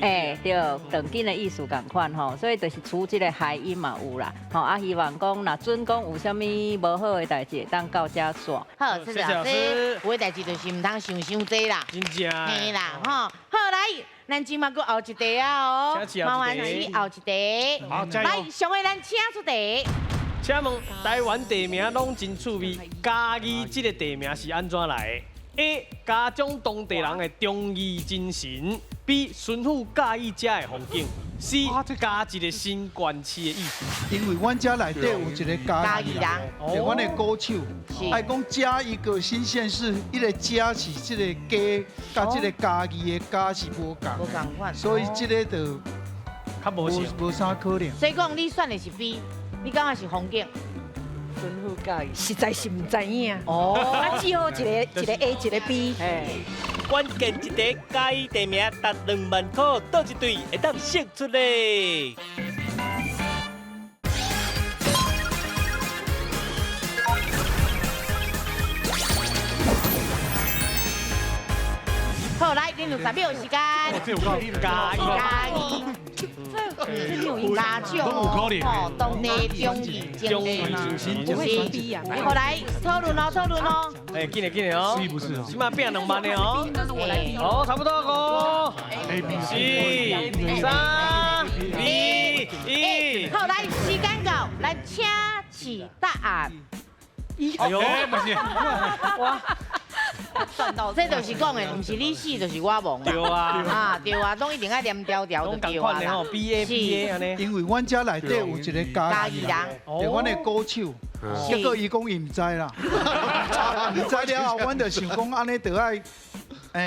欸，對，長巾的意思仝款吼，所以就是除這個諧音嘛有啦，吼啊，希望講若準講有啥物無好的代誌，會當到遮煞。好，謝謝老師。有的代誌就是毋通想傷濟啦，真正。嘿啦，吼，好來，咱這馬閣後一題啊哦，麻煩請後一題。好，加油。來，上個咱請出題。請問台灣地名攏真趣味，嘉義這個地名是按怎來的？A. 嘉獎當地人的忠義精神。B. 巡撫佮意遮的風景。C. 加一個新縣市的意思。因為阮遮內底有一個嘉義人，對，阮的歌手，愛講加一個新縣市，彼個加是這個加，佮這個嘉義的嘉是無仝款，所以這個就較無啥可能。所以講你選的是 B，你感覺是風景？巡撫嘉義，實在是毋知影。哦，啊，只好一個一個 A，一個 B。關鍵一題，嘉義地名值2萬塊，佗一隊會當勝出咧？好，來，恁有10秒時間。嘉義，嘉義。家長哦，當地忠義精神，是。好來，討論哦，討論哦。哎，緊嘞緊嘞哦，起碼變2萬的哦。好，差不多五、4、3、2、1。好，來，時間到，來請示答案。哎呦，哇！這就是講的，毋是你死就是我亡。對啊，啊對啊，攏一定愛黏條條就對啊啦。 B A B A 按呢。因為阮遮內底有一個嘉義人，對，阮的歌手，結果伊講伊毋知啦，毋知了後，阮就想講按呢就愛，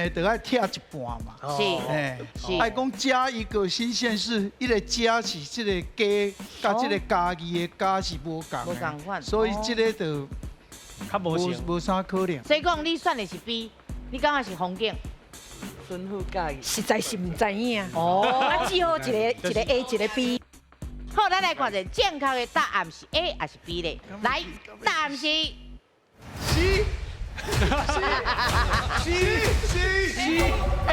就愛拆一半嘛。是，愛講加一個新縣市，彼個加是這個加，佮這個嘉義的嘉是無仝，無仝款，所以這個就。較無啥可能。所以講你選的是 B，你感覺是風景？巡撫嘉義，實在是毋知影。哦，啊，只好一個一個 A，一個 B。好，咱來看者正確的答案是 A 還是 B 咧？來，答案是 C C C C A。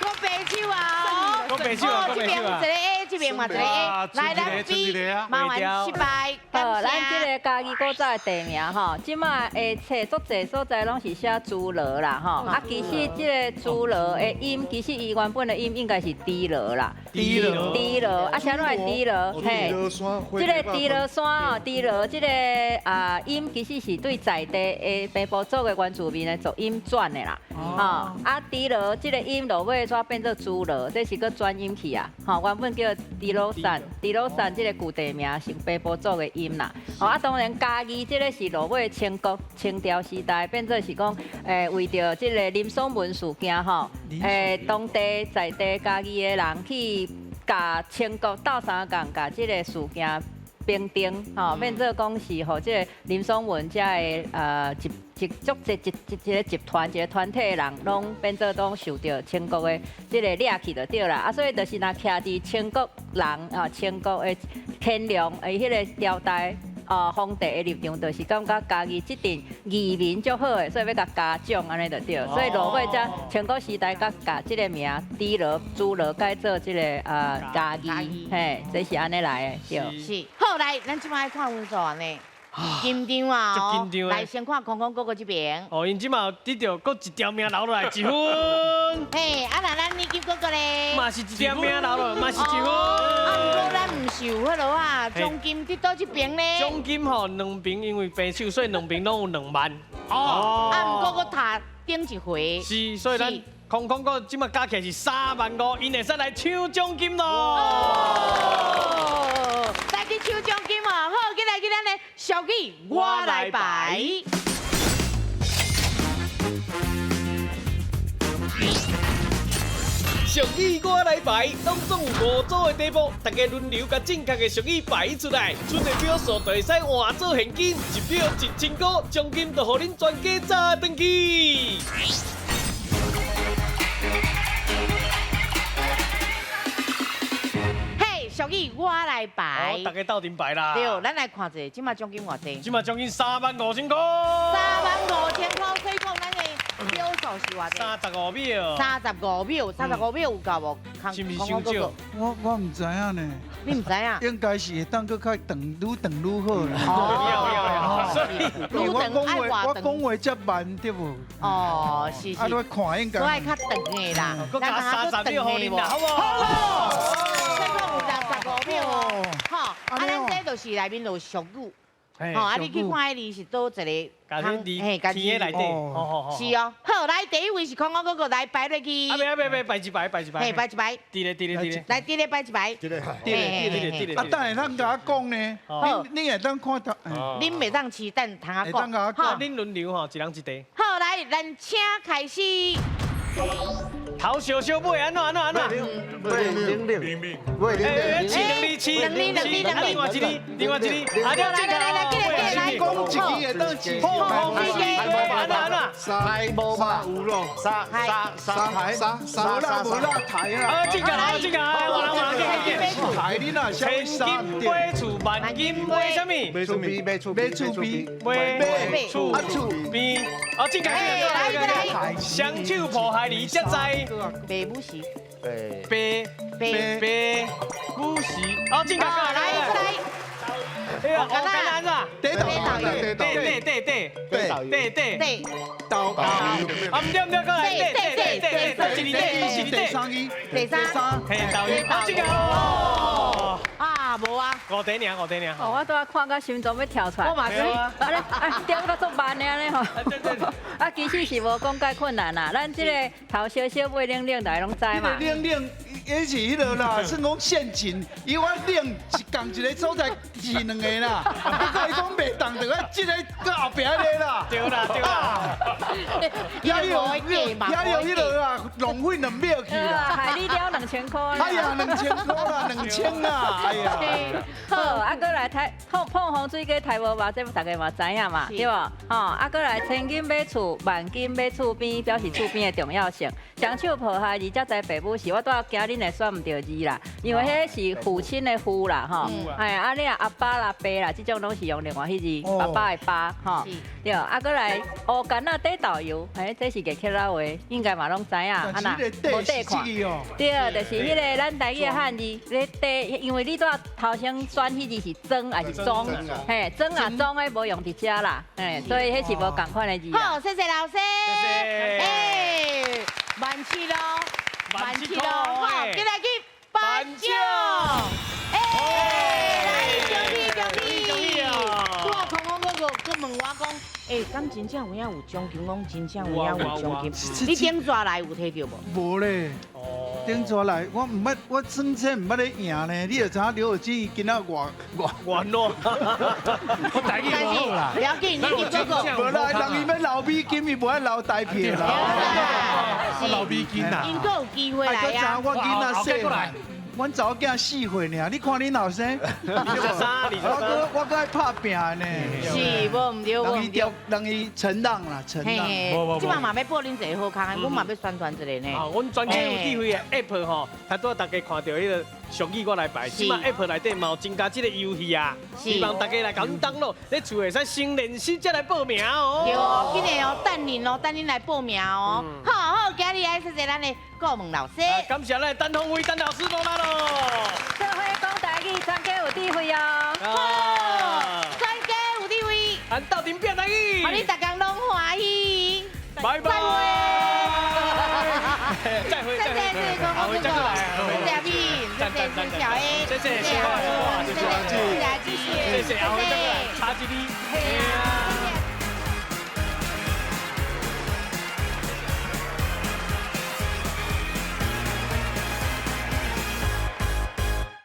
講白手啊！講白手啊！這邊一個 A，這邊嘛一個 A。來，咱 B，麻煩失敗。好，咱這個嘉義古早的地名吼，這馬的冊足濟所在攏是寫諸羅啦吼。啊，其實這個諸羅的音，其實伊原本的音應該是豬羅啦。豬羅。豬羅，啊，啥物會豬羅？嘿，這個豬羅山哦，豬羅這個啊音其實是對在地的平埔族的原住民的族音轉的啦。吼，啊，豬羅這個音落尾煞變做諸羅，這是閣轉音去啊。吼，原本叫豬羅山，豬羅山這個舊地名是平埔族的音啦。哦，啊，當然嘉義這個是落尾清國清朝時代變做是講，為著這個林爽文事件吼，當地在地嘉義的人去共清國鬥相共，共這個事件平定，吼，變做講是予這個林爽文遮的一足濟一一一個集團一個團體的人，攏變做攏受著清國的這個掠去就對啦。啊，所以就是若徛佇清國人啊，清國的乾隆的彼個朝代。皇帝的立場就是感覺嘉義這陣義民足好的，所以欲共嘉獎按呢就對。所以落尾才清國時代才共這個名豬羅諸羅改做這個嘉義，嘿，這是按呢來的，對。是。好，來，咱這馬來看分數按呢。緊張啊！足緊張的。來，先看空空哥哥這邊。哦，𪜶這馬得著閣一條命留落來一分。嘿，啊那咱年金哥哥咧？嘛是一條命留落，嘛是一分。啊，毋過咱毋是有彼落啊，獎金佇佗一邊咧？獎金吼，兩邊因為平手，所以兩邊攏有2萬。哦。啊，毋過閣踏頂一回。是，所以咱空空哥這馬加起來是3萬5，𪜶會使來搶獎金咯。來去搶獎金哦！好，緊來去咱的俗語，我來排。俗語我來排，當中有5組的題目，大家輪流共正確的俗語排出來，出的票數就會使換做現金，一票1000塊，獎金就予恁全家炸轉去。俗語我來排，大家鬥陣排啦。對，咱來看一下，這馬獎金偌濟？這馬獎金35000塊。35000塊，所以講咱的票數是偌濟？35秒。35秒，35秒有夠無？是毋是傷少？我毋知影呢。你毋知影？應該是會當閣較長，愈長愈好啦。哦，所以我講話我講話遮慢對無？哦，是是。啊，你看應該。我愛較長的啦。閣加30秒予恁啦，好無？好。35秒哦，吼，啊，咱這就是內面就有俗語，吼，啊，你去看彼字是佗一個，嘿，家己內底，是哦。好，來第一位是空空哥哥來排落去。啊，袂袂袂，排一排，排一排。嘿，排一排。佇咧佇咧佇咧。來，佇咧排一排。佇咧佇咧佇咧。啊，等下咱共我講呢，你會當看到。恁袂當試等通我講。好，恁輪流吼，一人一題。好，來，咱請開始。頭燒燒尾按怎按怎按怎？尾零零零零，尾零零七兩二七，兩二兩二兩二，另外一个，另外一个，啊，來來來，來，來，講一支會當一破空飛按怎按怎？三無嘛，有咯，三三三三三无啦无啦台啦，啊，這個啊，這個啊，我來我來，台你若千金買厝，萬金買啥物？買厝邊，買厝買厝邊，買厝邊，啊，這個來來，雙手抱孩兒才知。白母时，白白白母时，哦，正确，来来，哎呀，简单是吧？对对对对对对对对，导啊，毋对毋对，过来，对对对对，一个对，一个第三个，第三，嘿，导游，这个哦，啊，无啊，五题尔，五题尔。哦，我拄仔看到心脏欲跳出来。我嘛是。啊，啊，点到足慢的按呢吼。啊，其实是无讲介困难啦，咱这个头烧烧尾冷冷，大家拢知嘛。冷冷，彼是彼落啦，算讲陷阱。伊我冷是仝一个所在是两个啦，不过伊讲袂动，就爱这个搁后壁彼个啦。对啦对啦。遐有遐有彼落啊，浪费2秒去啦。害你了2000块。哎呀，2000块啦，2000啊，哎呀。好，啊，閣來台碰碰風水果刣無肉，這大家嘛知影嘛，對無？吼，啊，閣來千金買厝，萬金買厝邊，表示厝邊的重要性。雙手抱孩兒才知爸母是，我拄仔驚恁會選毋著字啦，因為彼是父親的父啦，吼。哎，啊，你若阿爸啦、爸啦，這種攏是用另外彼字，爸爸的爸，吼。對，啊，閣來烏柑仔底豆油，哎，這是月客仔話，應該嘛攏知影。啊若無底看，對，就是彼個咱台語的漢字，你底，因為你拄仔頭先選彼字是裝還是裝？嘿，裝啊裝的無用佇遮啦，嘿，所以彼是無仝款的字。好，謝謝老師。謝謝。哎，萬七咯，萬七咯，好，進來去頒獎。哎，來，恭喜恭喜恭喜啊！拄仔空空閣閣問我講，欸，敢真正有影有獎金？講真正有影有獎金？你頂逝來有提著無？無咧。頂逝來，我毋捌，我算這毋捌咧贏呢。你就知影劉若英今仔偌偌偌喏。我台語無好啦。不要緊，你這個。無啦，人伊欲留美金，伊無愛留台票啦。我留美金啦。𪜶閣有機會來啊！我囡仔細漢，阮查某囝4歲爾，你看恁後生，23，我閣愛拍拚呢。是，無毋對，無毋對。人伊承讓啦，承讓。這擺嘛欲報恁一個好康的，阮嘛欲宣傳一下呢。啊，阮全家有智慧的 App 吼，頭拄仔大家看著彼個俗語我來排，這擺 App 內底嘛有增加這個遊戲啊，希望大家來共阮登錄，你厝會使先練習才來報名哦。對哦，緊來哦，等恁哦，等恁來報名哦。好好，今日愛謝謝咱的顧問老師。感謝咱的陳鴻輝陳老師落來咯。做伙講台語，全家有智慧哦。好，全家有智慧。咱鬥陣拼台語。予恁逐工攏歡喜。拜拜。再會。謝謝謝謝公公哥哥，謝謝阿敏，謝謝謝謝小 A，謝謝謝謝謝謝阿志，謝謝阿輝，差一哩。